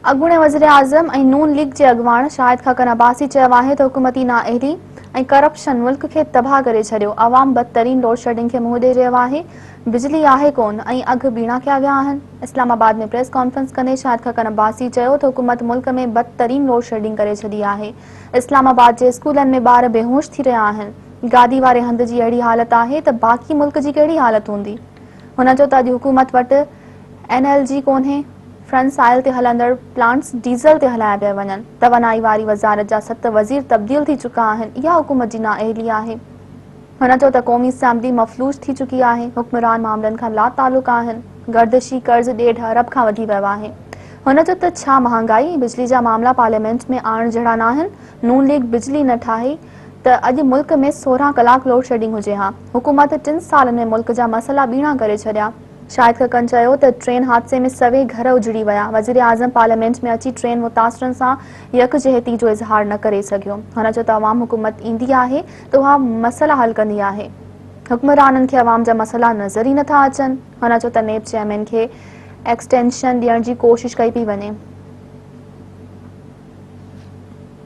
اڳوڻي وزيراعظم ۽ نون ليگ جي اڳواڻ شاهد خاقان عباسي چيو آهي ته حڪومتي نااهلي ۽ ڪرپشن ملڪ کي تباهه ڪري ڇڏيو، عوام بدترين لوڊشيڊنگ کي منهن ڏئي رهيو آهي، بجلي آهي ڪونه ۽ اگهه ٻيڻا ڪيا ويا آهن. اسلام آباد ۾ پريس ڪانفرنس ڪندي شاهد خاقان عباسي چيو ته حڪومت ملڪ ۾ بدترين لوڊشيڊنگ ڪري ڇڏي آهي، اسلام آباد جي اسڪولن ۾ ٻار بيهوش ٿي رهيا آهن، گادي واري هنڌ جي اهڙي حالت آهي ته باقي ملڪ جي ڪهڙي حالت هوندي. هن چيو ته اڄ حڪومت وٽ اين ايل جي ڪونهي، فرنس آئل تي هلندڙ پلانٽس ڊيزل تي هلايا پيا وڃن، توانائي واري وزارت جا ست وزير تبديل ٿي چڪا آهن، اها حڪومت جي نااهلي آهي. هن چيو ته قومي اسيمبلي مفلوج ٿي چڪي آهي، حڪمران معاملن کان لاتعلق آهن، گردشي قرض ڏيڍ ارب کان وڌي ويو آهي. هن چيو ته ڇا مهانگائي ۽ بجلي جا معاملا پارليامينٽ ۾ آڻڻ جهڙا ناهن، نون ليگ بجلي نه ٺاهي ته اڄ ملڪ ۾ 16 ڪلاڪ لوڊشيڊنگ هجي ها، حڪومت ٽن سالن ۾ ملڪ جا مسئلا ٻيڻا ڪري ڇڏيا. شاهد خاقان چيو ته ٽرين حادثي ۾ سوين گهر اجڙي ويا، وزيراعظم پارليامينٽ ۾ اچي ٽرين متاثرن سان يڪجهتي جو اظهار نه ڪري سگهيو. هن چيو ته عوام حڪومت ايندي آهي ته اها مسئلا حل ڪندي آهي، حڪمرانن کي عوام جا مسئلا نظر ئي نٿا اچن. هن چيو ته نيب چيئرمين کي ايڪسٽينشن ڏيڻ جي ڪوشش ڪئي پئي وڃي.